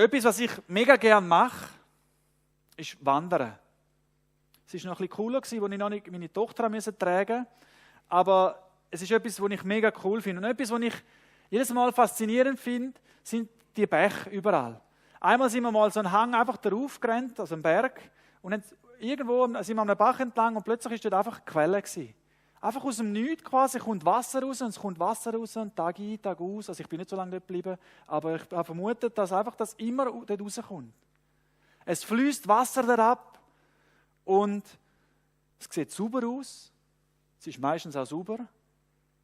Etwas, was ich mega gerne mache, ist Wandern. Es war noch ein bisschen cooler, als ich noch nicht meine Tochter tragen musste. Aber es ist etwas, was ich mega cool finde. Und etwas, was ich jedes Mal faszinierend finde, sind die Bäche überall. Einmal sind wir mal so einen Hang einfach darauf gerannt, also einen Berg. Und dann irgendwo sind wir an einem Bach entlang und plötzlich war dort einfach eine Quelle gewesen. Einfach aus dem Nichts quasi kommt Wasser raus und es kommt Wasser raus und Tag ein, Tag aus. Also ich bin nicht so lange dort geblieben, aber ich habe vermutet, dass einfach das immer dort rauskommt. Es fließt Wasser herab und es sieht sauber aus. Es ist meistens auch sauber.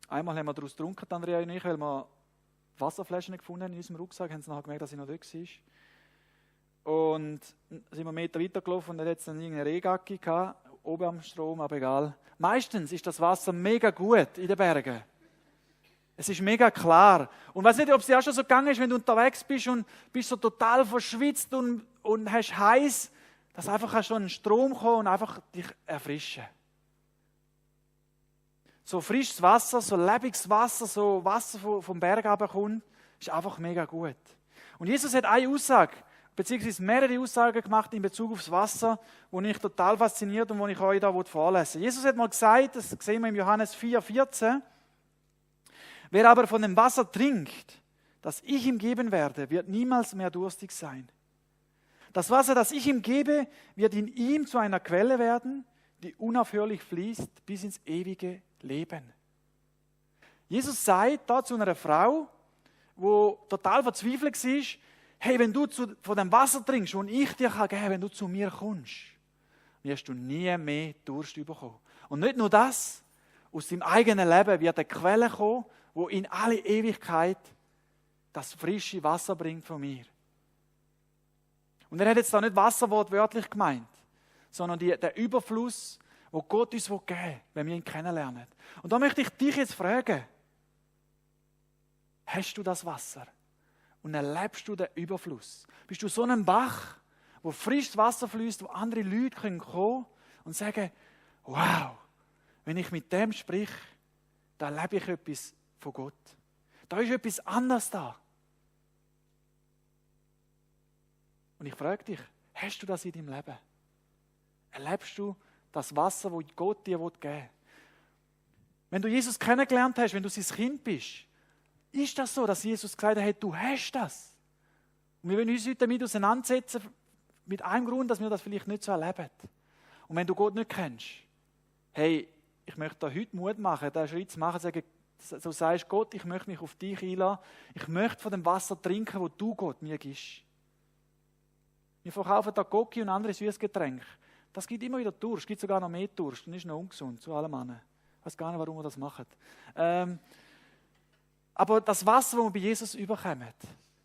Einmal haben wir daraus getrunken, Andrea und ich, weil wir Wasserflaschen gefunden haben in unserem Rucksack, haben sie nachher gemerkt, dass ich noch dort war. Und dann sind wir einen Meter weitergelaufen und dann hat es dann irgendeine Rehgacke gehabt, oben am Strom, aber egal. Meistens ist das Wasser mega gut in den Bergen. Es ist mega klar. Und ich weiß nicht, ob es dir auch schon so gegangen ist, wenn du unterwegs bist und bist so total verschwitzt und hast heiß, dass einfach schon ein Strom kommt und einfach dich erfrischen. So frisches Wasser, so lebendiges Wasser, so Wasser vom Berg runterkommt, ist einfach mega gut. Und Jesus hat eine Aussage, beziehungsweise mehrere Aussagen gemacht in Bezug aufs Wasser, die mich total fasziniert und die ich euch da vorlesen will. Jesus hat mal gesagt, das sehen wir im Johannes 4,14, wer aber von dem Wasser trinkt, das ich ihm geben werde, wird niemals mehr durstig sein. Das Wasser, das ich ihm gebe, wird in ihm zu einer Quelle werden, die unaufhörlich fließt bis ins ewige Leben. Jesus sagt da zu einer Frau, die total verzweifelt war, hey, wenn du von dem Wasser trinkst, das ich dir geben kann, wenn du zu mir kommst, wirst du nie mehr Durst bekommen. Und nicht nur das, aus deinem eigenen Leben wird eine Quelle kommen, die in alle Ewigkeit das frische Wasser bringt von mir. Und er hat jetzt da nicht Wasser wortwörtlich gemeint, sondern der Überfluss, wo Gott uns geben will, wenn wir ihn kennenlernen. Und da möchte ich dich jetzt fragen, hast du das Wasser? Und erlebst du den Überfluss? Bist du so ein Bach, wo frisches Wasser fließt, wo andere Leute kommen können und sagen, wow, wenn ich mit dem sprich, da erlebe ich etwas von Gott. Da ist etwas anderes da. Und ich frage dich, hast du das in deinem Leben? Erlebst du das Wasser, das Gott dir geben will? Wenn du Jesus kennengelernt hast, wenn du sein Kind bist, ist das so, dass Jesus gesagt hat, hey, du hast das? Und wir wollen uns heute damit auseinandersetzen, mit einem Grund, dass wir das vielleicht nicht so erleben. Und wenn du Gott nicht kennst, hey, ich möchte da heute Mut machen, diesen Schritt zu machen, sagen, so sagst Gott, ich möchte mich auf dich einlassen, ich möchte von dem Wasser trinken, das du Gott mir gibst. Wir verkaufen da Cocky und andere Süßgetränke. Das gibt immer wieder Durst, es gibt sogar noch mehr Durst und ist noch ungesund, zu allem anderen. Ich weiß gar nicht, warum wir das machen. Aber das Wasser, das wir bei Jesus überkommen,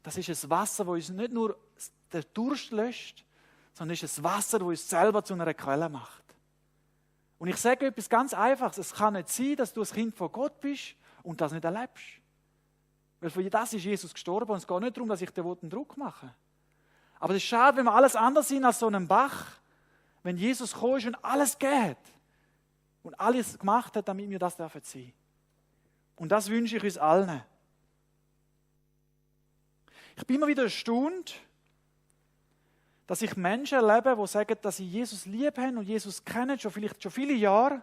das ist ein Wasser, das uns nicht nur den Durst löscht, sondern es ist ein Wasser, das uns selber zu einer Quelle macht. Und ich sage etwas ganz Einfaches, es kann nicht sein, dass du ein Kind von Gott bist und das nicht erlebst. Weil für das ist Jesus gestorben und es geht nicht darum, dass ich dir einen Druck mache. Aber es ist schade, wenn wir alles anders sind als so ein Bach, wenn Jesus gekommen ist und alles geht und alles gemacht hat, damit wir das sein dürfen. Und das wünsche ich uns allen. Ich bin immer wieder erstaunt, dass ich Menschen erlebe, die sagen, dass sie Jesus lieb haben und Jesus kennen, vielleicht schon viele Jahre,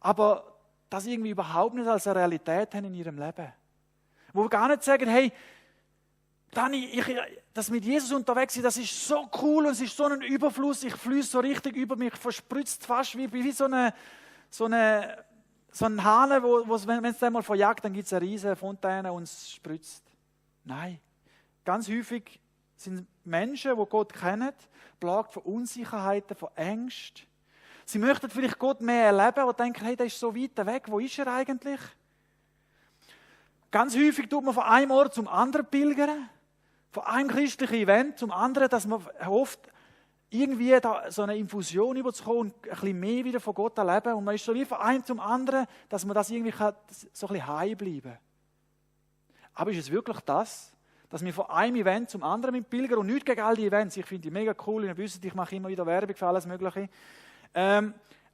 aber das irgendwie überhaupt nicht als eine Realität haben in ihrem Leben. Wo gar nicht sagen, hey, Dani, das mit Jesus unterwegs sein, das ist so cool und es ist so ein Überfluss, ich fließe so richtig über mich, verspritzt fast wie so ein Hahn, wo wenn es einmal verjagt, dann gibt es eine riesige Fontäne und es spritzt. Nein. Ganz häufig sind Menschen, die Gott kennen, plagt von Unsicherheiten, von Ängsten. Sie möchten vielleicht Gott mehr erleben, aber denken, hey, der ist so weit weg, wo ist er eigentlich? Ganz häufig tut man von einem Ort zum anderen pilgern, von einem christlichen Event zum anderen, dass man hofft, irgendwie da so eine Infusion überzukommen und ein bisschen mehr wieder von Gott erleben. Und man ist so wie von einem zum anderen, dass man das irgendwie so ein bisschen heim bleiben kann. Aber ist es wirklich das, dass wir von einem Event zum anderen mit pilgern und nicht gegen all die Events? Ich finde die mega cool, ihr wisst, ich mache immer wieder Werbung für alles Mögliche.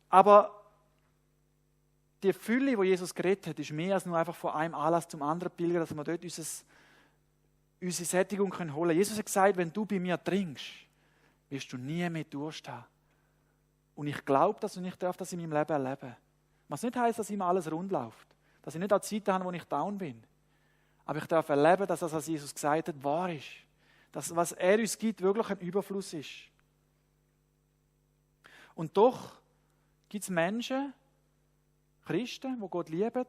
Aber die Fülle, die Jesus geredet hat, ist mehr als nur einfach von einem Anlass zum anderen pilgern, dass wir dort unsere Sättigung holen können. Jesus hat gesagt, wenn du bei mir trinkst, wirst du nie mehr Durst haben. Und ich glaube das und ich darf das in meinem Leben erleben. Was nicht heisst, dass immer alles rund läuft. Dass ich nicht auch Zeiten habe, wo ich down bin. Aber ich darf erleben, dass das, was Jesus gesagt hat, wahr ist. Dass, was er uns gibt, wirklich ein Überfluss ist. Und doch gibt es Menschen, Christen, die Gott lieben,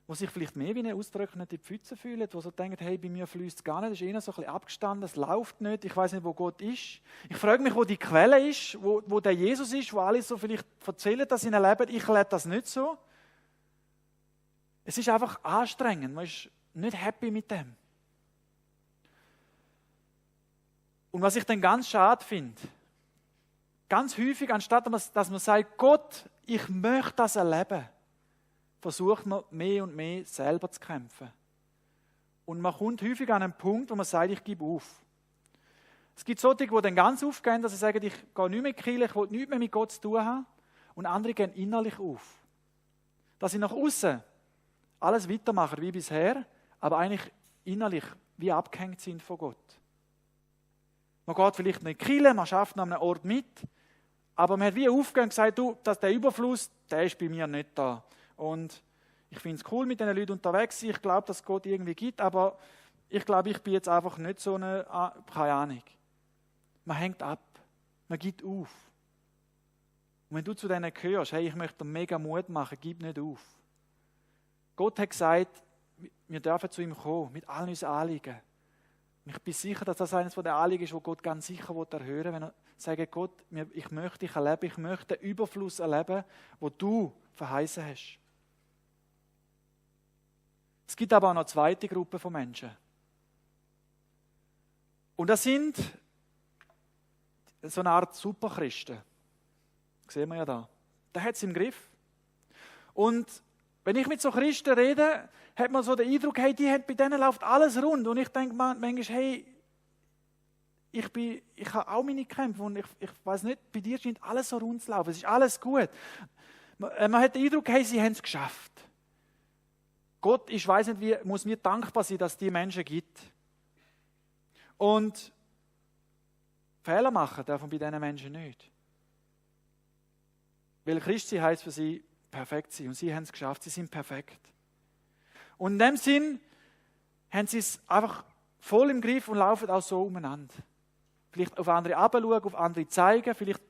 die sich vielleicht mehr wie eine austrocknete Pfütze fühlen, die so denken, hey, bei mir fließt es gar nicht, es ist eher so ein bisschen abgestanden, es läuft nicht, ich weiß nicht, wo Gott ist. Ich frage mich, wo die Quelle ist, wo der Jesus ist, wo alle so vielleicht erzählen, dass sie ihn erleben. Ich lebe das nicht so. Es ist einfach anstrengend, man ist nicht happy mit dem. Und was ich dann ganz schade finde, ganz häufig, anstatt dass man sagt, Gott, ich möchte das erleben, versucht man mehr und mehr selber zu kämpfen. Und man kommt häufig an einen Punkt, wo man sagt, ich gebe auf. Es gibt solche, die dann ganz aufgehen, dass sie sagen, ich gehe nicht mehr in die Kirche, ich will nichts mehr mit Gott zu tun haben. Und andere gehen innerlich auf. Dass sie nach außen alles weitermachen wie bisher, aber eigentlich innerlich wie abgehängt sind von Gott. Man geht vielleicht nicht in die Kirche, man schafft an einem Ort mit, aber man hat wie aufgehört und gesagt, du, dass der Überfluss, der ist bei mir nicht da. Und ich finde es cool, mit diesen Leuten unterwegs zu sein. Ich glaube, dass es Gott irgendwie gibt, aber ich glaube, ich bin jetzt einfach nicht so eine, keine Ahnung. Man hängt ab, man gibt auf. Und wenn du zu denen gehörst, hey, ich möchte dir mega Mut machen, gib nicht auf. Gott hat gesagt, wir dürfen zu ihm kommen, mit all unseren Anliegen. Und ich bin sicher, dass das eines der Anliegen ist, wo Gott ganz sicher erhören will, wenn er sagt, Gott, ich möchte dich erleben, ich möchte den Überfluss erleben, wo du verheißen hast. Es gibt aber auch noch eine zweite Gruppe von Menschen. Und das sind so eine Art Superchristen. Das sehen wir ja da. Der hat es im Griff. Und wenn ich mit so Christen rede, hat man so den Eindruck, hey, bei denen läuft alles rund. Und ich denke manchmal, hey, ich habe auch meine Kämpfe und ich weiß nicht, bei dir scheint alles so rund zu laufen. Es ist alles gut. Man hat den Eindruck, hey, sie haben es geschafft. Gott, ich weiß nicht, wie, muss mir dankbar sein, dass es diese Menschen gibt. Und Fehler machen darf man bei diesen Menschen nicht. Weil Christsein heisst für sie perfekt sein. Und sie haben es geschafft, sie sind perfekt. Und in dem Sinn haben sie es einfach voll im Griff und laufen auch so umeinander. Vielleicht auf andere herabschauen, auf andere zeigen. Vielleicht,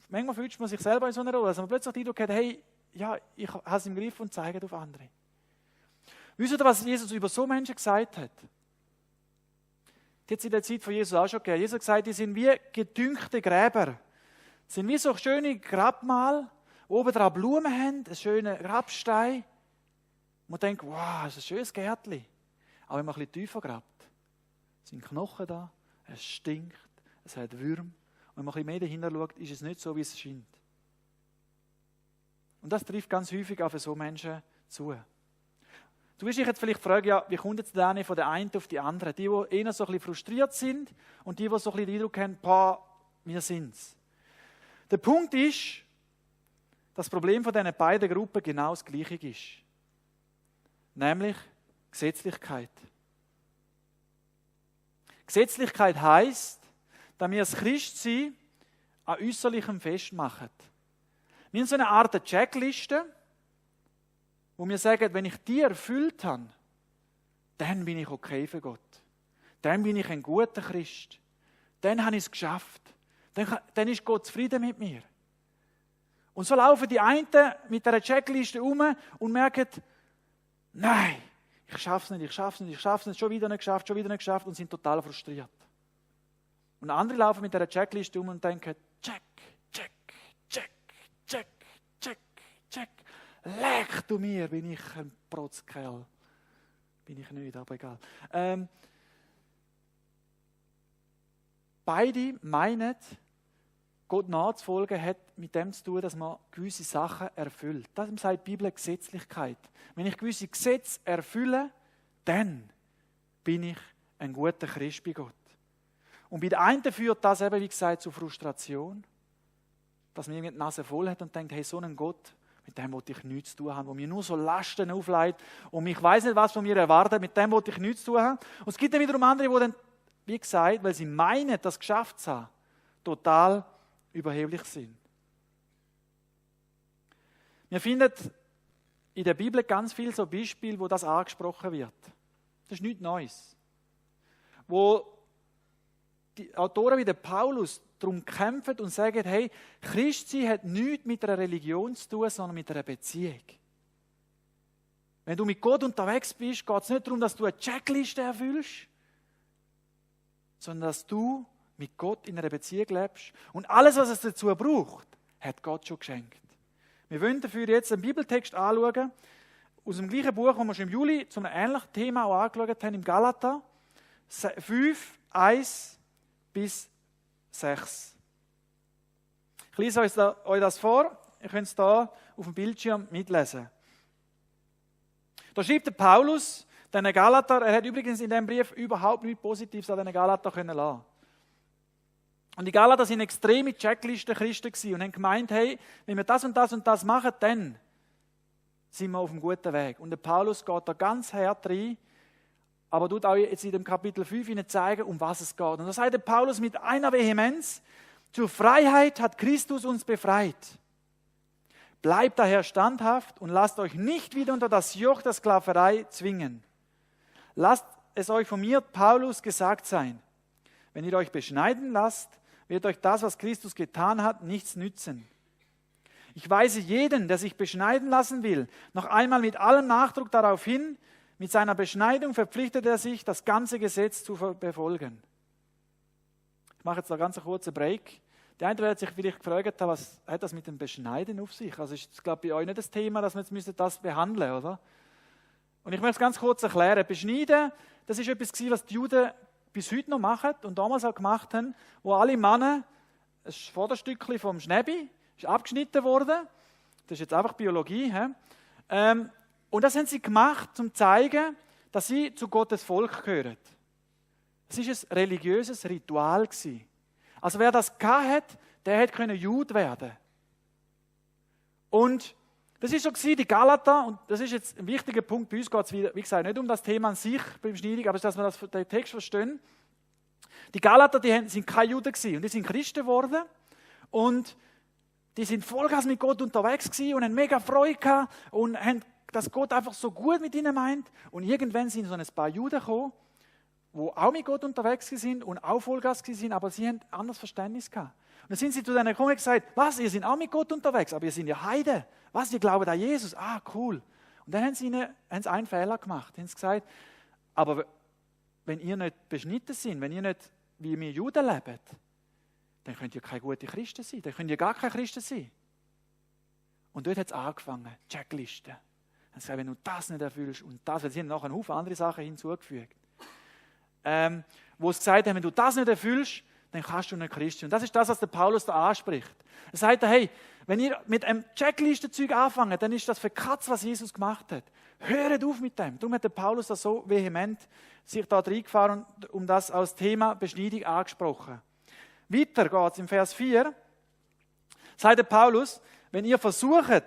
manchmal fühlt man sich selber in so einer Rolle, dass man plötzlich den Eindruck hat, hey, ja, ich habe es im Griff und zeige auf andere. Wisst ihr, was Jesus über so Menschen gesagt hat? Die hat es in der Zeit von Jesus auch schon gegeben. Jesus hat gesagt, die sind wie gedüngte Gräber. Das sind wie so schöne Grabmal, wo oben dran Blumen haben, einen schönen Grabstein. Man denkt, wow, das ist ein schönes Gärtchen. Aber wenn man ein bisschen tiefer grabt, sind Knochen da, es stinkt, es hat Würmer. Und wenn man ein bisschen mehr dahinter schaut, ist es nicht so, wie es scheint. Und das trifft ganz häufig auf so Menschen zu. Du wirst dich jetzt vielleicht fragen, ja, wie kommt jetzt der von der einen auf die andere? Die eher so ein bisschen frustriert sind und die so ein bisschen den Eindruck haben, wir sind's. Der Punkt ist, das Problem von diesen beiden Gruppen genau das Gleiche ist. Nämlich Gesetzlichkeit. Gesetzlichkeit heisst, dass wir als Christsein an Äußerlichem festmachen. Wir haben so eine Art Checkliste, wo wir sagen, wenn ich die erfüllt habe, dann bin ich okay für Gott. Dann bin ich ein guter Christ. Dann habe ich es geschafft. Dann ist Gott zufrieden mit mir. Und so laufen die einen mit dieser Checkliste um und merken, nein, ich schaffe es nicht, schon wieder nicht geschafft und sind total frustriert. Und andere laufen mit dieser Checkliste um und denken, check, check, check, check, check, check. Leck du mir, bin ich ein Protzkerl. Bin ich nicht, aber egal. Beide meinen, Gott nachzufolgen hat mit dem zu tun, dass man gewisse Sachen erfüllt. Das sagt die Bibel Gesetzlichkeit. Wenn ich gewisse Gesetze erfülle, dann bin ich ein guter Christ bei Gott. Und bei den einen führt das eben, wie gesagt, zu Frustration, dass man irgendwie die Nase voll hat und denkt, hey, so einen Gott Mit dem wollte ich nichts zu tun haben, wo mir nur so Lasten aufleitet und ich weiß nicht, was von mir erwartet, mit dem wollte ich nichts zu tun haben. Und es gibt dann wiederum andere, die dann, wie gesagt, weil sie meinen, das geschafft zu haben, total überheblich sind. Wir finden in der Bibel ganz viele so Beispiele, wo das angesprochen wird. Das ist nichts Neues. Wo die Autoren wie der Paulus darum kämpfen und sagen, hey, Christsein hat nichts mit einer Religion zu tun, sondern mit einer Beziehung. Wenn du mit Gott unterwegs bist, geht es nicht darum, dass du eine Checkliste erfüllst, sondern dass du mit Gott in einer Beziehung lebst. Und alles, was es dazu braucht, hat Gott schon geschenkt. Wir wollen dafür jetzt einen Bibeltext anschauen, aus dem gleichen Buch, das wir schon im Juli zu einem ähnlichen Thema auch angeschaut haben, im Galater 5, 1 bis 6. Ich lese euch das vor, ihr könnt es hier auf dem Bildschirm mitlesen. Da schreibt der Paulus, den Galater, er hat übrigens in diesem Brief überhaupt nichts Positives an den Galater können lassen. Und die Galater waren extreme Checklisten-Christen und haben gemeint, hey, wenn wir das und das und das machen, dann sind wir auf einem guten Weg. Und der Paulus geht da ganz hart rein, aber tut auch jetzt in dem Kapitel 5 Ihnen zeigen, um was es geht. Und da sagt der Paulus mit einer Vehemenz, zur Freiheit hat Christus uns befreit. Bleibt daher standhaft und lasst euch nicht wieder unter das Joch der Sklaverei zwingen. Lasst es euch von mir, Paulus, gesagt sein. Wenn ihr euch beschneiden lasst, wird euch das, was Christus getan hat, nichts nützen. Ich weise jeden, der sich beschneiden lassen will, noch einmal mit allem Nachdruck darauf hin, mit seiner Beschneidung verpflichtet er sich, das ganze Gesetz zu befolgen. Ich mache jetzt einen ganz kurzen Break. Der eine wird sich vielleicht gefragt haben, was hat das mit dem Beschneiden auf sich? Also ist das, glaube ich, bei euch nicht das Thema, dass wir jetzt das behandeln müssen, oder? Und ich möchte es ganz kurz erklären. Beschneiden, das ist etwas, was die Juden bis heute noch machen und damals auch gemacht haben, wo alle Männer, das Vorderstückchen vom Schnäbi ist abgeschnitten worden. Das ist jetzt einfach Biologie. Und das haben sie gemacht, um zu zeigen, dass sie zu Gottes Volk gehören. Es war ein religiöses Ritual. Also wer das hatte, der konnte Jude werden. Und das war so die Galater, und das ist jetzt ein wichtiger Punkt, bei uns geht es, wie gesagt, nicht um das Thema an sich beim Schneidung, aber dass wir den Text verstehen. Die Galater, sind keine Juden gewesen, und die sind Christen geworden und die sind Vollgas mit Gott unterwegs gewesen und haben mega Freude gehabt und haben, dass Gott einfach so gut mit ihnen meint. Und irgendwann sind so ein paar Juden gekommen, die auch mit Gott unterwegs sind und auch Vollgas sind, aber sie haben ein anderes Verständnis gehabt. Und dann sind sie zu denen gekommen und gesagt, was, ihr seid auch mit Gott unterwegs, aber ihr seid ja Heiden. Was, ihr glaubt an Jesus? Ah, cool. Und dann haben sie einen Fehler gemacht. Haben sie gesagt, aber wenn ihr nicht beschnitten seid, wenn ihr nicht wie wir Juden leben, dann könnt ihr keine guten Christen sein. Dann könnt ihr gar keine Christen sein. Und dort hat es angefangen, Checklisten. Dann haben sie gesagt, wenn du das nicht erfüllst und das, weil sie haben nachher einen Haufen andere Sachen hinzugefügt. Wo sie gesagt haben, wenn du das nicht erfüllst, dann kannst du nicht Christ sein. Und das ist das, was der Paulus da anspricht. Er sagt, hey, wenn ihr mit einem Checklisten-Zeug anfangt, dann ist das für Katz, was Jesus gemacht hat. Hört auf mit dem. Darum hat der Paulus da so vehement sich da reingefahren und um das als Thema Beschneidung angesprochen. Weiter geht es im Vers 4. Sagt der Paulus, wenn ihr versucht,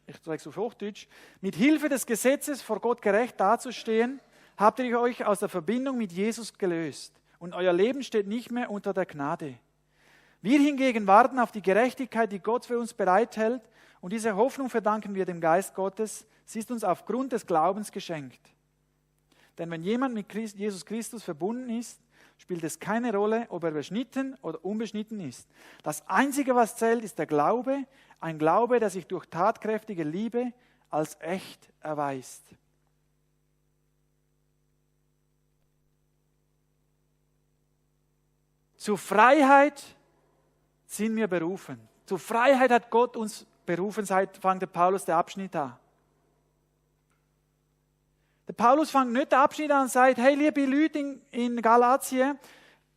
ich sage es auf Hochdeutsch, mit Hilfe des Gesetzes vor Gott gerecht dazustehen, habt ihr euch aus der Verbindung mit Jesus gelöst und euer Leben steht nicht mehr unter der Gnade. Wir hingegen warten auf die Gerechtigkeit, die Gott für uns bereithält, und diese Hoffnung verdanken wir dem Geist Gottes. Sie ist uns aufgrund des Glaubens geschenkt. Denn wenn jemand mit Jesus Christus verbunden ist, spielt es keine Rolle, ob er beschnitten oder unbeschnitten ist. Das Einzige, was zählt, ist der Glaube, ein Glaube, der sich durch tatkräftige Liebe als echt erweist. Zur Freiheit sind wir berufen. Zur Freiheit hat Gott uns berufen, fängt der Paulus den Abschnitt an. Der Paulus fängt nicht den Abschnitt an und sagt, hey, liebe Leute in Galatien,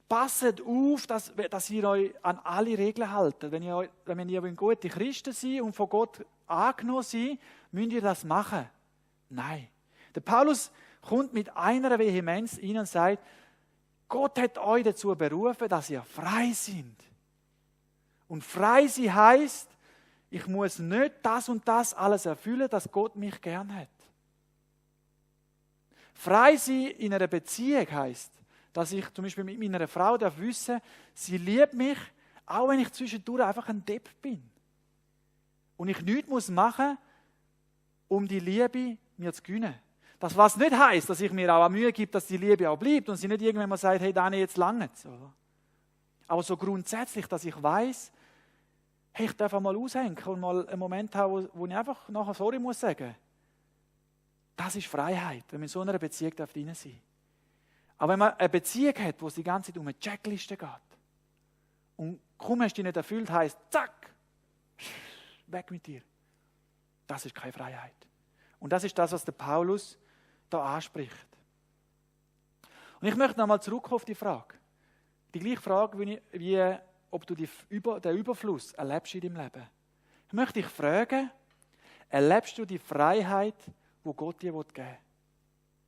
passet auf, dass ihr euch an alle Regeln haltet. Wenn ihr gute Christen seid und von Gott angenommen seid, müsst ihr das machen. Nein. Der Paulus kommt mit einer Vehemenz rein und sagt, Gott hat euch dazu berufen, dass ihr frei seid. Und frei sein heisst, Ich muss nicht das und das alles erfüllen, dass Gott mich gern hat. Frei sein in einer Beziehung heisst, dass ich zum Beispiel mit meiner Frau wissen darf, sie liebt mich, auch wenn ich zwischendurch einfach ein Depp bin. Und ich nichts machen muss, um die Liebe mir zu gewinnen. Das was nicht heisst, dass ich mir auch Mühe gebe, dass die Liebe auch bleibt und sie nicht irgendwann mal sagt, hey Dani, jetzt langt's. Aber so grundsätzlich, dass ich weiss, hey, ich darf auch mal aushängen und mal einen Moment haben, wo ich einfach nachher sorry muss sagen. Das ist Freiheit, wenn man in so einer Beziehung drin sein darf. Aber wenn man eine Beziehung hat, wo es die ganze Zeit um eine Checkliste geht und kaum hast du dich nicht erfüllt, heisst, zack, weg mit dir. Das ist keine Freiheit. Und das ist das, was der Paulus da anspricht. Und ich möchte nochmal zurückkommen auf die Frage. Die gleiche Frage, wie ob du den Überfluss erlebst in deinem Leben. Ich möchte dich fragen, erlebst du die Freiheit, die Gott dir geben will?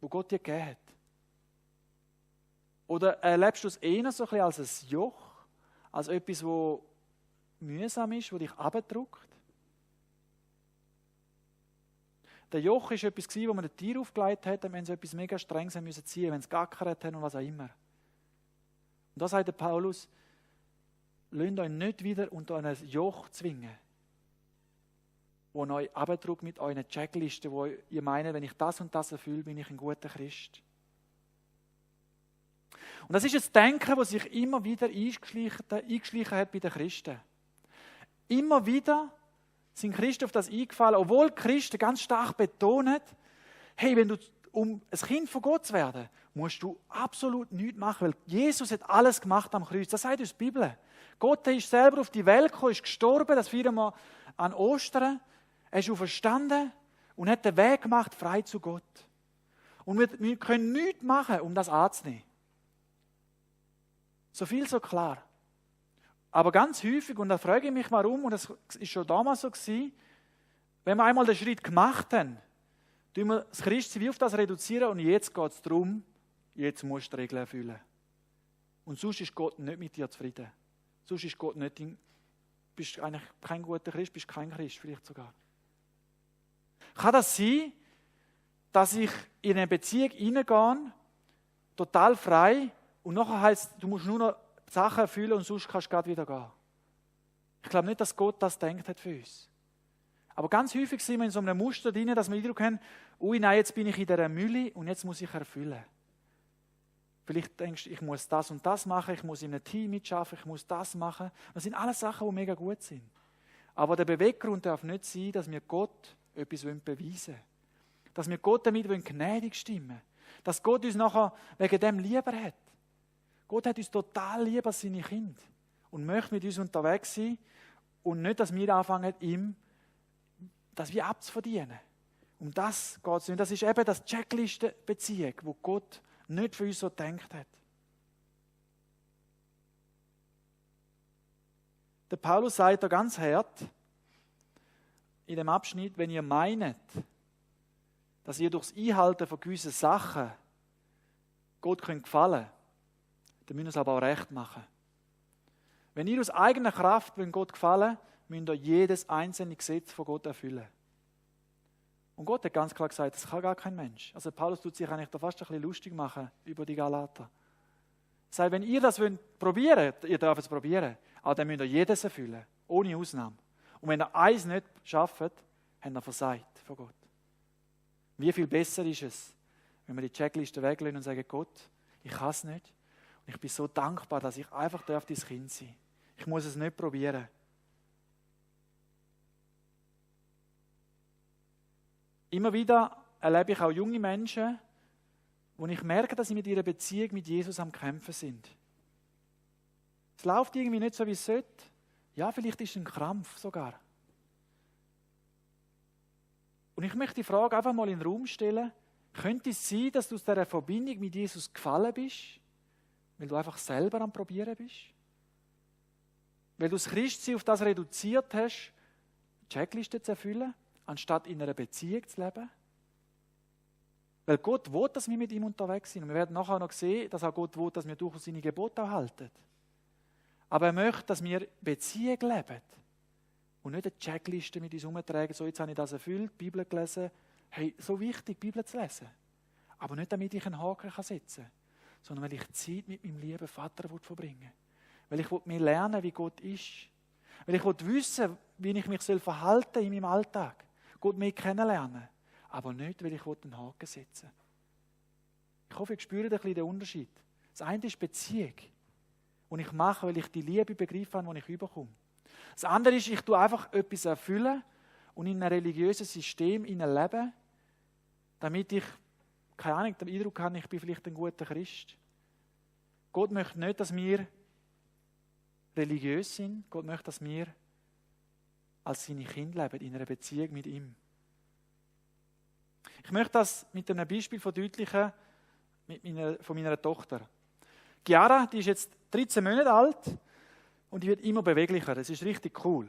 Die Gott dir gegeben hat? Oder erlebst du es eher so ein bisschen als ein Joch, als etwas, das mühsam ist, das dich runterdrückt? Der Joch war etwas, das man den Tier aufgelegt hat, wenn sie etwas mega streng ziehen müssen, wenn sie gackert haben und was auch immer. Und da sagt der Paulus, lasst euch nicht wieder unter ein Joch zwingen, wo euch runterdrückt mit euren Checklisten, wo ihr meint, wenn ich das und das erfülle, bin ich ein guter Christ. Und das ist ein Denken, das sich immer wieder eingeschlichen hat bei den Christen. Immer wieder sind Christen auf das eingefallen, obwohl Christen ganz stark betonen, hey, wenn du, um ein Kind von Gott zu werden, musst du absolut nichts machen, weil Jesus hat alles gemacht am Kreuz. Das sagt uns die Bibel. Gott ist selber auf die Welt gekommen, ist gestorben, das feiern wir an Ostern. Er ist auferstanden und hat den Weg gemacht, frei zu Gott. Und wir können nichts machen, um das anzunehmen. So viel, so klar. Aber ganz häufig, und da frage ich mich warum, und das ist schon damals so gewesen, wenn wir einmal den Schritt gemacht haben, tun wir das Christsein wie auf das reduzieren und jetzt geht es darum, jetzt musst du die Regeln erfüllen. Und sonst ist Gott nicht mit dir zufrieden. Sonst ist Gott nicht, bist eigentlich kein guter Christ, bist kein Christ, vielleicht sogar. Kann das sein, dass ich in eine Beziehung hineingehe, total frei, und nachher heisst, du musst nur noch Sachen erfüllen und sonst kannst du gerade wieder gehen. Ich glaube nicht, dass Gott das denkt hat für uns. Aber ganz häufig sind wir in so einem Muster drin, dass wir den Eindruck haben, ui, nein, jetzt bin ich in dieser Mühle und jetzt muss ich erfüllen. Vielleicht denkst du, ich muss das und das machen, ich muss in einem Team mitarbeiten, ich muss das machen. Das sind alles Sachen, die mega gut sind. Aber der Beweggrund darf nicht sein, dass wir Gott etwas beweisen wollen. Dass wir Gott damit gnädig stimmen. Dass Gott uns nachher wegen dem lieber hat. Gott hat uns total lieb als seine Kinder und möchte mit uns unterwegs sein und nicht, dass wir anfangen, ihm das wie abzuverdienen. Um das geht es nicht. Das ist eben das Checklisten-Beziehung, wo Gott nicht für uns so gedacht hat. Der Paulus sagt da ganz hart in dem Abschnitt, wenn ihr meint, dass ihr durch das Einhalten von gewissen Sachen Gott gefallen könnt, dann müsst ihr es aber auch recht machen. Wenn ihr aus eigener Kraft Gott gefallen wollt, müsst ihr jedes einzelne Gesetz von Gott erfüllen. Und Gott hat ganz klar gesagt, das kann gar kein Mensch. Also Paulus tut sich eigentlich da fast ein bisschen lustig machen über die Galater. Er sagt, wenn ihr das probieren wollt, ihr dürft es probieren, aber dann müsst ihr jedes erfüllen, ohne Ausnahme. Und wenn ihr eins nicht schafft, habt ihr versagt von Gott. Wie viel besser ist es, wenn wir die Checkliste weglegen und sagen, Gott, ich kann es nicht. Und ich bin so dankbar, dass ich einfach dein Kind sein darf. Ich muss es nicht probieren. Immer wieder erlebe ich auch junge Menschen, wo ich merke, dass sie mit ihrer Beziehung mit Jesus am Kämpfen sind. Es läuft irgendwie nicht so, wie es sollte. Ja, vielleicht ist es ein Krampf sogar. Und ich möchte die Frage einfach mal in den Raum stellen, könnte es sein, dass du aus dieser Verbindung mit Jesus gefallen bist, weil du einfach selber am Probieren bist? Weil du das Christsein auf das reduziert hast, Checklisten zu erfüllen, anstatt in einer Beziehung zu leben? Weil Gott will, dass wir mit ihm unterwegs sind. Und wir werden nachher noch sehen, dass auch Gott will, dass wir durchaus seine Gebote auch halten. Aber er möchte, dass wir Beziehung leben und nicht eine Checkliste mit uns herumtragen, so jetzt habe ich das erfüllt, die Bibel gelesen. Hey, so wichtig, die Bibel zu lesen. Aber nicht, damit ich einen Haken setzen kann, sondern weil ich Zeit mit meinem lieben Vater verbringen will. Weil ich mehr lernen, wie Gott ist. Weil ich wissen, wie ich mich verhalten soll in meinem Alltag. Gott mehr kennenlernen. Aber nicht, weil ich einen Haken setzen will. Ich hoffe, ihr spürt ein bisschen den Unterschied. Das eine ist Beziehung, die ich mache, weil ich die Liebe begreife, die ich überkomme. Das andere ist, ich tue einfach etwas erfüllen und in einem religiösen System leben, damit ich, keine Ahnung, den Eindruck habe, ich bin vielleicht ein guter Christ. Gott möchte nicht, dass wir religiös sind. Gott möchte, dass wir als seine Kinder leben, in einer Beziehung mit ihm. Ich möchte das mit einem Beispiel verdeutlichen von meiner Tochter. Chiara, die ist jetzt 13 Monate alt und die wird immer beweglicher. Das ist richtig cool.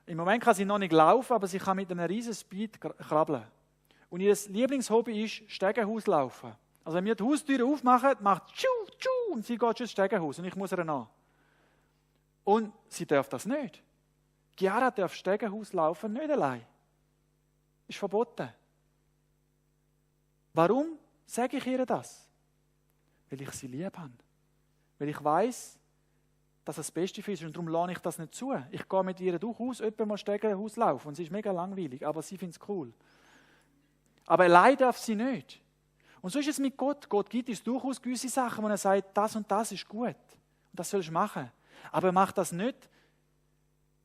Im Moment kann sie noch nicht laufen, aber sie kann mit einem riesen Speed krabbeln. Und ihr Lieblingshobby ist Stegenhaus laufen. Also wenn wir die Haustüre aufmachen, macht tschu, tschu und sie geht schon ins Stegenhaus und ich muss ihr nach. Und sie darf das nicht. Chiara darf Stegenhaus laufen, nicht allein. Ist verboten. Warum sage ich ihr das? Weil ich sie lieb habe. Weil ich weiss, dass es das Beste für sie ist und darum lade ich das nicht zu. Ich gehe mit ihr durchaus öppe mal Stegenhaus laufen und sie ist mega langweilig, aber sie findet es cool. Aber allein darf sie nicht. Und so ist es mit Gott. Gott gibt uns durchaus gewisse Sachen, wo er sagt, das und das ist gut. Und das sollst du machen. Aber er macht das nicht,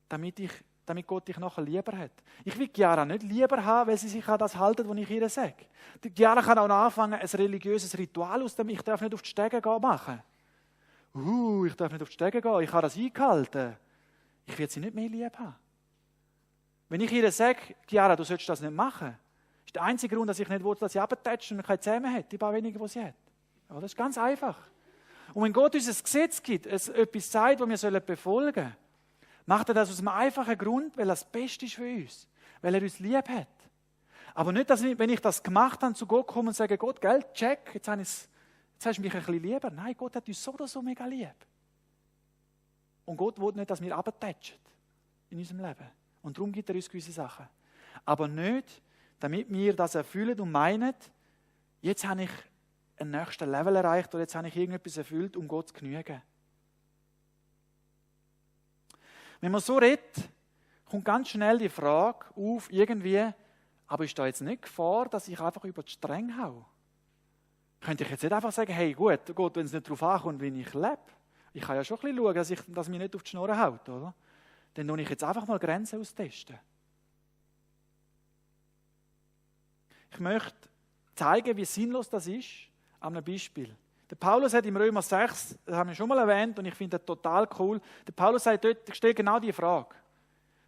damit Gott dich nachher lieber hat. Ich will Chiara nicht lieber haben, weil sie sich an das halten, was ich ihr sage. Die Chiara kann auch noch anfangen, ein religiöses Ritual aus dem, ich darf nicht auf die Stege gehen, machen. Ich darf nicht auf die Stege gehen, ich habe das eingehalten. Ich werde sie nicht mehr lieb haben. Wenn ich ihr sage, Chiara, du sollst das nicht machen, ist der einzige Grund, dass ich nicht will, dass sie abtätscht und keine Zähne hat, die paar wenigen, die sie hat. Ja, das ist ganz einfach. Und wenn Gott uns ein Gesetz gibt, etwas sagt, das wir befolgen sollen, macht er das aus einem einfachen Grund, weil er das Beste ist für uns. Weil er uns lieb hat. Aber nicht, dass wenn ich das gemacht habe, zu Gott komme und sage, Gott, gell, check, jetzt hast du mich ein bisschen lieber. Nein, Gott hat uns so oder so mega lieb. Und Gott will nicht, dass wir abtätschen in unserem Leben. Und darum gibt er uns gewisse Sachen. Aber nicht, damit wir das erfüllen und meinen, jetzt habe ich ein nächstes Level erreicht oder jetzt habe ich irgendetwas erfüllt, um Gott zu genügen. Wenn man so redet, kommt ganz schnell die Frage auf, irgendwie, aber ist da jetzt nicht Gefahr, dass ich einfach über die Stränge haue? Könnte ich jetzt nicht einfach sagen, hey gut, Gott, wenn es nicht darauf ankommt, wie ich lebe, ich kann ja schon ein bisschen schauen, dass mich nicht auf die Schnur haut, oder? Dann tue ich jetzt einfach mal Grenzen austesten. Ich möchte zeigen, wie sinnlos das ist, an einem Beispiel. Der Paulus hat im Römer 6, das haben wir schon mal erwähnt und ich finde das total cool, der Paulus sagt dort, stellt genau die Frage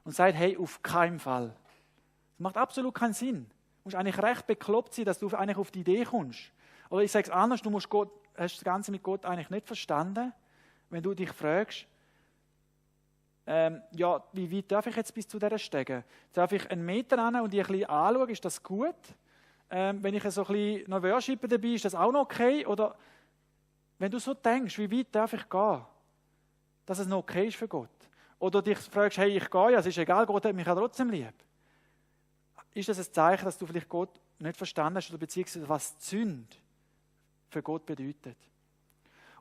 und sagt, hey, auf keinen Fall. Das macht absolut keinen Sinn. Du musst eigentlich recht bekloppt sein, dass du eigentlich auf die Idee kommst. Oder ich sage es anders, du hast das Ganze mit Gott eigentlich nicht verstanden, wenn du dich fragst, ja, wie weit darf ich jetzt bis zu dieser Stege? Darf ich einen Meter hin und die ein bisschen anschauen, ist das gut? Wenn ich so ein bisschen noch worshipen dabei, ist das auch noch okay? Oder wenn du so denkst, wie weit darf ich gehen, dass es noch okay ist für Gott? Oder dich fragst, hey, ich gehe ja, es ist egal, Gott hat mich ja trotzdem lieb. Ist das ein Zeichen, dass du vielleicht Gott nicht verstanden hast oder beziehungsweise was Sünde für Gott bedeutet?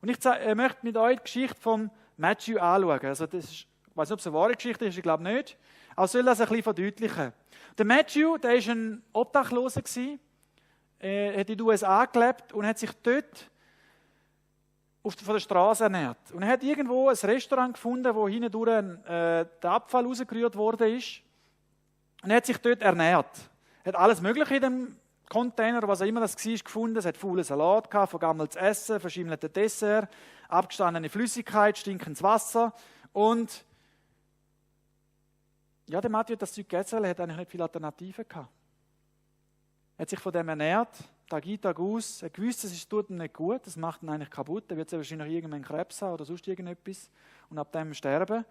Und ich möchte mit euch die Geschichte von Matthew anschauen. Also das ist, ich weiß nicht, ob es eine wahre Geschichte ist, ich glaube nicht. Aber soll das ein bisschen verdeutlichen. Der Matthew, der war ein Obdachloser, hat in den USA gelebt und hat sich dort von der Straße ernährt. Und er hat irgendwo ein Restaurant gefunden, wo hindurch der Abfall rausgerührt worden ist. Und er hat sich dort ernährt. Er hat alles Mögliche in dem Container, was auch immer das war, gefunden. Es hat faulen Salat gehabt, vergammeltes Essen, verschimmelte Dessert, abgestandene Flüssigkeit, stinkendes Wasser. Und ja, der Matthew hat das Zeug gegessen, er hat eigentlich nicht viele Alternativen gehabt. Er hat sich von dem ernährt, Tag ein, Tag aus. Er gewusst, es tut ihm nicht gut, das macht ihn eigentlich kaputt. Er wird wahrscheinlich irgendwann Krebs haben oder sonst irgendetwas und ab dem sterben.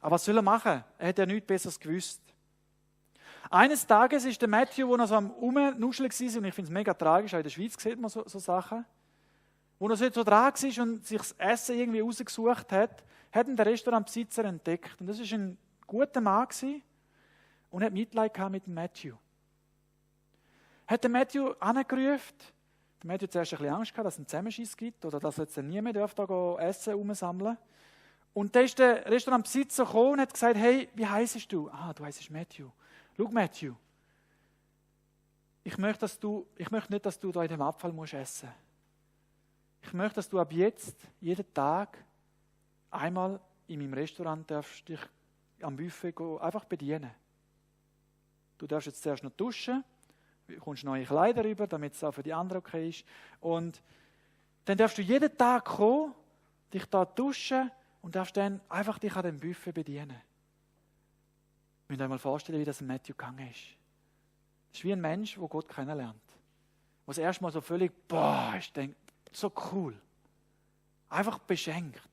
Aber was soll er machen? Er hat ja nichts Besseres gewusst. Eines Tages ist der Matthew, wo er so am Rumnuscheln war, und ich finde es mega tragisch, auch in der Schweiz sieht man so Sachen, wo er so dran war und sich das Essen irgendwie rausgesucht hat ihn der Restaurantbesitzer entdeckt. Und das war ein guter Mann, und hat Mitleid gehabt mit dem Matthew. Hat den Matthew angerufen. Der Matthew hat zuerst ein bisschen Angst gehabt, dass es einen Zusammenschiss gibt oder dass er jetzt nie mehr da Essen umsammeln. Und dann ist der Restaurantbesitzer gekommen und hat gesagt, hey, wie heisst du? Ah, du heisst Matthew. Schau, Matthew, ich möchte nicht, dass du da in dem Abfall musst essen. Ich möchte, dass du ab jetzt jeden Tag einmal in meinem Restaurant darfst dich am Buffet einfach bedienen. Du darfst jetzt zuerst noch duschen, du kommst neue Kleider rüber, damit es auch für die anderen okay ist. Und dann darfst du jeden Tag kommen, dich da duschen und darfst dann einfach dich an dem Buffet bedienen. Ich muss euch mal vorstellen, wie das Matthew gegangen ist. Das ist wie ein Mensch, der Gott kennenlernt. Der das erste Mal so völlig, ich denke, so cool. Einfach beschenkt.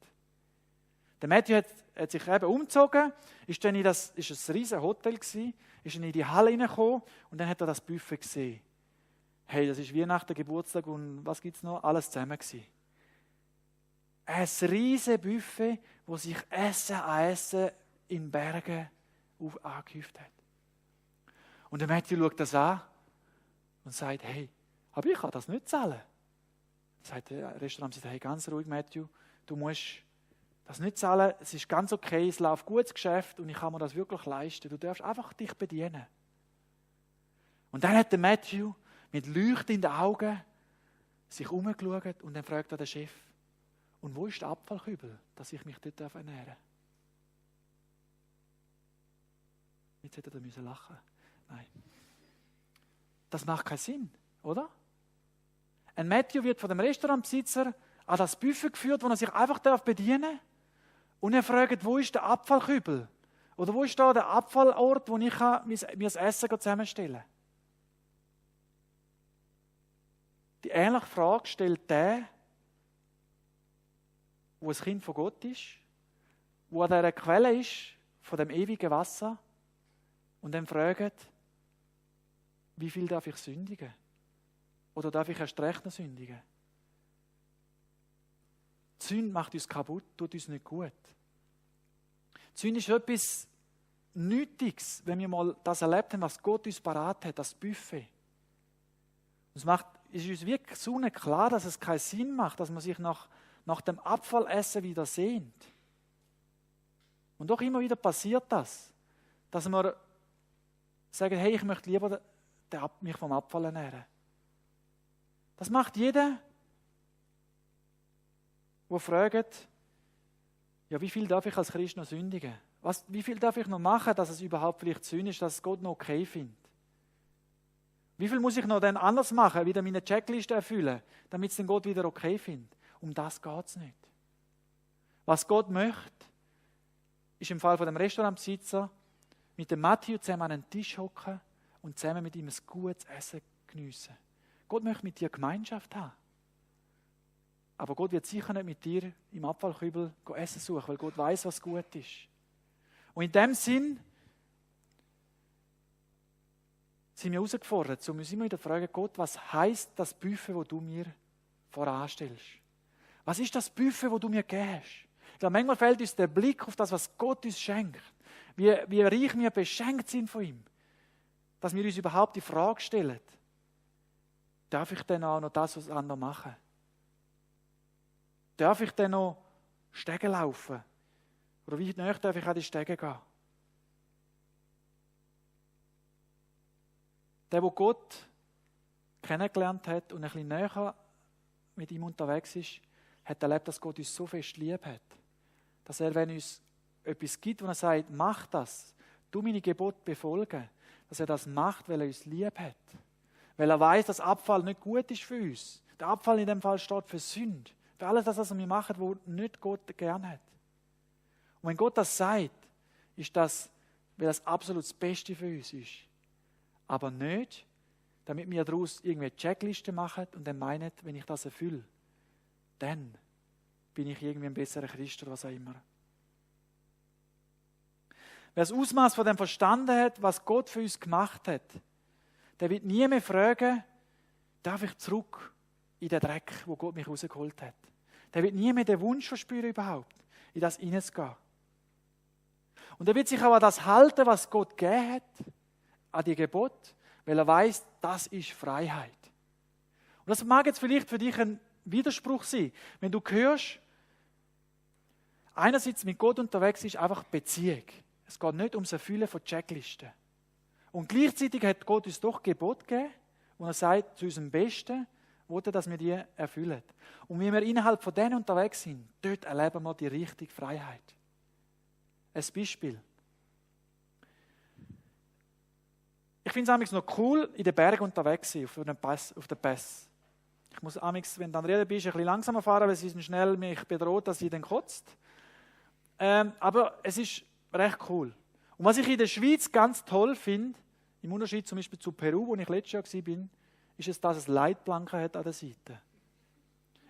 Der Matthew hat sich eben umgezogen, ist dann ein riesiges Hotel gewesen, ist dann in die Halle reingekommen und dann hat er das Buffet gesehen. Hey, das ist Weihnachten, Geburtstag und was gibt es noch? Alles zusammen gewesen. Ein riesiges Buffet, wo sich Essen an Essen in Bergen angehäuft hat. Und der Matthew schaut das an und sagt, hey, aber ich kann das nicht zahlen. Sagt der Restaurantbesitzer, hey, ganz ruhig, Matthew, du musst das nicht zahlen, es ist ganz okay, es läuft gutes Geschäft und ich kann mir das wirklich leisten. Du darfst einfach dich bedienen. Und dann hat der Matthew mit leuchtenden Augen sich umgeschaut und dann fragt er den Chef, und wo ist der Abfallkübel, dass ich mich dort ernähren darf? Jetzt hätte er lachen. Nein. Das macht keinen Sinn, oder? Ein Matthew wird von dem Restaurantbesitzer an das Buffet geführt, wo er sich einfach bedienen darf. Und er fragt, wo ist der Abfallkübel? Oder wo ist da der Abfallort, wo ich mir das Essen zusammenstellen kann? Die ähnliche Frage stellt der, wo ein Kind von Gott ist, wo an dieser Quelle ist, von dem ewigen Wasser, und dann fragt, wie viel darf ich sündigen? Oder darf ich erst recht noch sündigen? Die Sünde macht uns kaputt, tut uns nicht gut. Die Sünde ist etwas Nötiges, wenn wir mal das erlebt haben, was Gott uns parat hat, das Buffet. Es ist uns wirklich so klar, dass es keinen Sinn macht, dass man sich nach dem Abfallessen wieder sehnt. Und doch immer wieder passiert das, dass wir sagen, hey, ich möchte lieber mich vom Abfall ernähren. Das macht jeder, der fragt, ja, wie viel darf ich als Christ noch sündigen? Wie viel darf ich noch machen, dass es überhaupt vielleicht Sünde ist, dass es Gott noch okay findet? Wie viel muss ich noch dann anders machen, wieder meine Checkliste erfüllen, damit es den Gott wieder okay findet? Um das geht es nicht. Was Gott möchte, ist im Fall von dem Restaurantbesitzer mit dem Matthew zusammen an einen Tisch hocken und zusammen mit ihm ein gutes Essen geniessen. Gott möchte mit dir Gemeinschaft haben. Aber Gott wird sicher nicht mit dir im Abfallkübel Essen suchen, weil Gott weiß, was gut ist. Und in dem Sinn sind wir herausgefordert, so müssen wir wieder fragen, Gott, was heisst das Buffet, das du mir voranstellst? Was ist das Buffet, das du mir gibst? Ich glaube, manchmal fällt uns der Blick auf das, was Gott uns schenkt. Wie reich wir beschenkt sind von ihm. Dass wir uns überhaupt die Frage stellen, darf ich denn auch noch das, was andere machen? Darf ich denn noch Stege laufen? Oder wie nahe darf ich an die Stege gehen? Der Gott kennengelernt hat und ein bisschen näher mit ihm unterwegs ist, hat erlebt, dass Gott uns so fest lieb hat. Dass er, wenn uns etwas gibt, wo er sagt, mach das, du meine Gebote befolgen, dass er das macht, weil er uns lieb hat. Weil er weiß, dass Abfall nicht gut ist für uns. Der Abfall in dem Fall steht für Sünde. Für alles das, was wir machen, was nicht Gott gern hat. Und wenn Gott das sagt, ist das, weil das absolut das Beste für uns ist. Aber nicht, damit wir daraus irgendwie Checklisten machen und dann meinen, wenn ich das erfülle, dann bin ich irgendwie ein besserer Christ oder was auch immer. Wer das Ausmaß von dem verstanden hat, was Gott für uns gemacht hat, der wird nie mehr fragen, darf ich zurück in den Dreck, wo Gott mich rausgeholt hat. Der wird nie mehr den Wunsch verspüren überhaupt, in das hineinzugehen. Und er wird sich auch an das halten, was Gott gegeben hat, an die Gebote, weil er weiß, das ist Freiheit. Und das mag jetzt vielleicht für dich ein Widerspruch sein, wenn du hörst, einerseits mit Gott unterwegs ist einfach Beziehung. Es geht nicht ums Erfüllen von Checklisten. Und gleichzeitig hat Gott uns doch Gebot gegeben, und er sagt, zu unserem Besten will er, dass wir die erfüllen. Und wenn wir innerhalb von denen unterwegs sind, dort erleben wir die richtige Freiheit. Ein Beispiel. Ich finde es amigs noch cool, in den Bergen unterwegs zu sein, auf den Pässen. Ich muss amigs, wenn du dann reden bist, ein bisschen langsamer fahren, weil sie sind schnell mich bedroht, dass sie dann kotzt. Aber es ist recht cool. Und was ich in der Schweiz ganz toll finde, im Unterschied zum Beispiel zu Peru, wo ich letztes Jahr war, ist es, dass es Leitplanken hat an der Seite.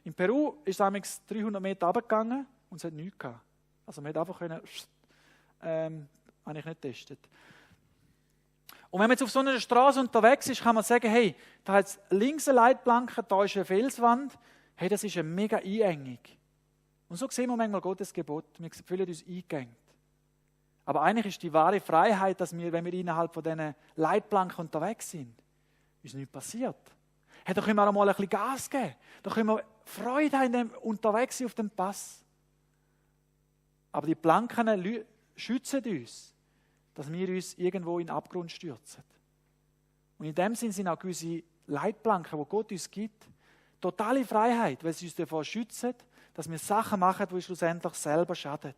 In Peru ist es 300 Meter runtergegangen und es hat nichts gehabt. Also man hat einfach können, habe ich nicht getestet. Und wenn man jetzt auf so einer Straße unterwegs ist, kann man sagen, hey, da hat es links eine Leitplanke, da ist eine Felswand, hey, das ist eine mega Einengung. Und so sehen wir manchmal Gottes Gebot, wir fühlen uns eingegangen. Aber eigentlich ist die wahre Freiheit, dass wir, wenn wir innerhalb von diesen Leitplanken unterwegs sind, ist nichts passiert. Hey, da können wir auch mal ein bisschen Gas geben. Da können wir Freude haben, in dem unterwegs sein auf dem Pass. Aber die Planken schützen uns, dass wir uns irgendwo in den Abgrund stürzen. Und in dem Sinn sind auch gewisse Leitplanken, die Gott uns gibt, totale Freiheit, weil sie uns davor schützen, dass wir Sachen machen, die schlussendlich selber schaden.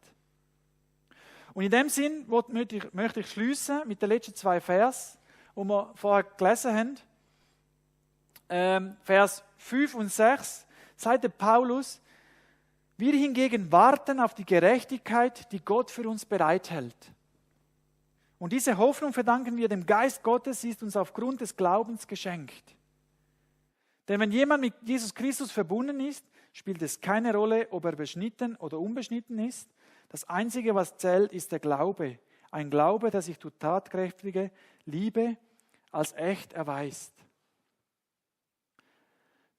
Und in dem Sinn möchte ich schliessen mit den letzten 2 Versen, die wir vorher gelesen haben. Vers 5 und 6 sagt der Paulus, wir hingegen warten auf die Gerechtigkeit, die Gott für uns bereithält. Und diese Hoffnung verdanken wir dem Geist Gottes, sie ist uns aufgrund des Glaubens geschenkt. Denn wenn jemand mit Jesus Christus verbunden ist, spielt es keine Rolle, ob er beschnitten oder unbeschnitten ist. Das Einzige, was zählt, ist der Glaube. Ein Glaube, der sich durch tatkräftige Liebe als echt erweist.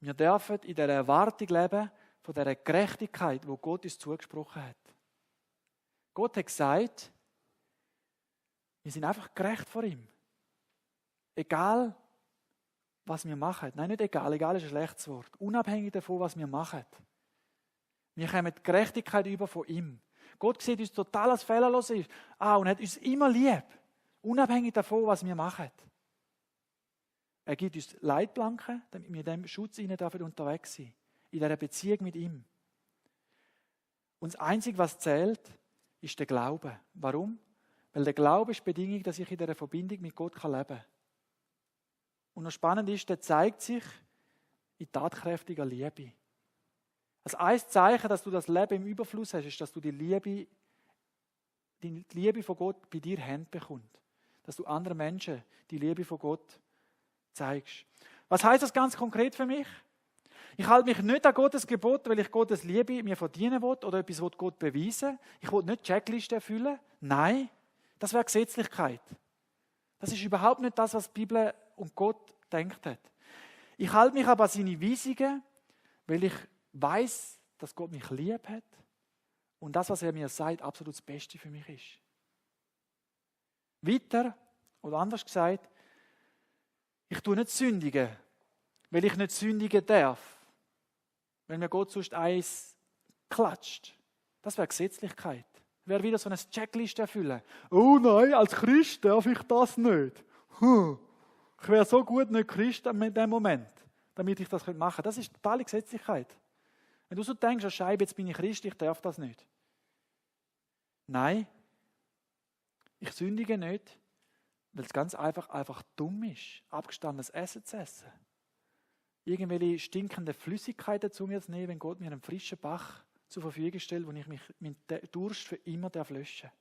Wir dürfen in der Erwartung leben von der Gerechtigkeit, wo Gott uns zugesprochen hat. Gott hat gesagt, wir sind einfach gerecht vor ihm. Egal, was wir machen. Nein, nicht egal. Egal ist ein schlechtes Wort. Unabhängig davon, was wir machen. Wir kommen die Gerechtigkeit über von ihm. Gott sieht uns total als fehlerlos und hat uns immer lieb. Unabhängig davon, was wir machen. Er gibt uns Leitplanken, damit wir in diesem Schutz unterwegs sind. In dieser Beziehung mit ihm. Und das Einzige, was zählt, ist der Glaube. Warum? Weil der Glaube ist die Bedingung, dass ich in dieser Verbindung mit Gott leben kann. Und noch spannend ist, der zeigt sich in tatkräftiger Liebe. Also ein Zeichen, dass du das Leben im Überfluss hast, ist, dass du die Liebe von Gott bei dir Hand bekommst. Dass du anderen Menschen die Liebe von Gott zeigst. Was heißt das ganz konkret für mich? Ich halte mich nicht an Gottes Gebot, weil ich Gottes Liebe mir verdienen will oder etwas will Gott beweisen. Ich will nicht Checklisten erfüllen. Nein, das wäre Gesetzlichkeit. Das ist überhaupt nicht das, was die Bibel und Gott denkt hat. Ich halte mich aber an seine Weisungen, weil ich weiß, dass Gott mich lieb hat und das, was er mir sagt, absolut das Beste für mich ist. Weiter, oder anders gesagt, ich tue nicht sündigen, weil ich nicht sündigen darf. Wenn mir Gott sonst eins klatscht. Das wäre Gesetzlichkeit. Wäre wieder so eine Checkliste erfüllen. Oh nein, als Christ darf ich das nicht. Ich wäre so gut nicht Christ in dem Moment, damit ich das machen könnte. Das ist totale Gesetzlichkeit. Wenn du so denkst, oh Scheibe, jetzt bin ich Christ, ich darf das nicht. Nein, ich sündige nicht, weil es ganz einfach dumm ist, abgestandenes Essen zu essen. Irgendwelche stinkende Flüssigkeiten zu mir zu nehmen, wenn Gott mir einen frischen Bach zur Verfügung stellt, wo ich meinen Durst für immer löschen darf.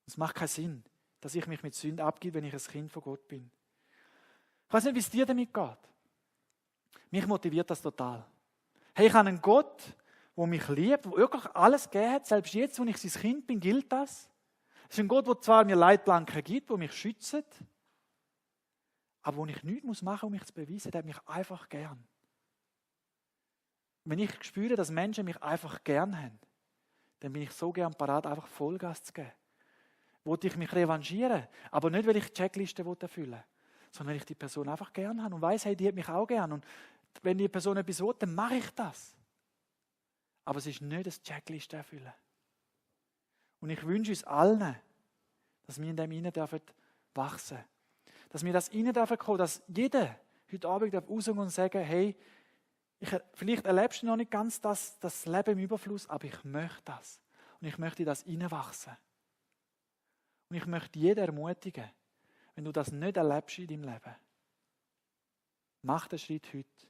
Es macht keinen Sinn, dass ich mich mit Sünde abgebe, wenn ich ein Kind von Gott bin. Ich weiß nicht, wie es dir damit geht. Mich motiviert das total. Hey, ich habe einen Gott, der mich liebt, der wirklich alles gegeben hat. Selbst jetzt, wo ich sein Kind bin, gilt das. Es ist ein Gott, der zwar mir Leitplanken gibt, der mich schützt, aber wo ich nichts machen muss, um mich zu beweisen, der hat mich einfach gern. Wenn ich spüre, dass Menschen mich einfach gern haben, dann bin ich so gern parat, einfach Vollgas zu geben. Wollte ich mich revanchieren, aber nicht, weil ich die Checkliste erfüllen will, sondern weil ich die Person einfach gern habe und weiss, hey, die hat mich auch gern. Und wenn die Person etwas will, dann mache ich das. Aber es ist nicht das Checkliste erfüllen. Und ich wünsche uns allen, dass wir in dem hinein dürfen wachsen. Dass wir das hinein dürfen kommen, dass jeder heute Abend rausgehen und sagen, hey, vielleicht erlebst du noch nicht ganz das Leben im Überfluss, aber ich möchte das. Und ich möchte in das hineinwachsen. Und ich möchte jeden ermutigen, wenn du das nicht erlebst in deinem Leben, mach den Schritt heute.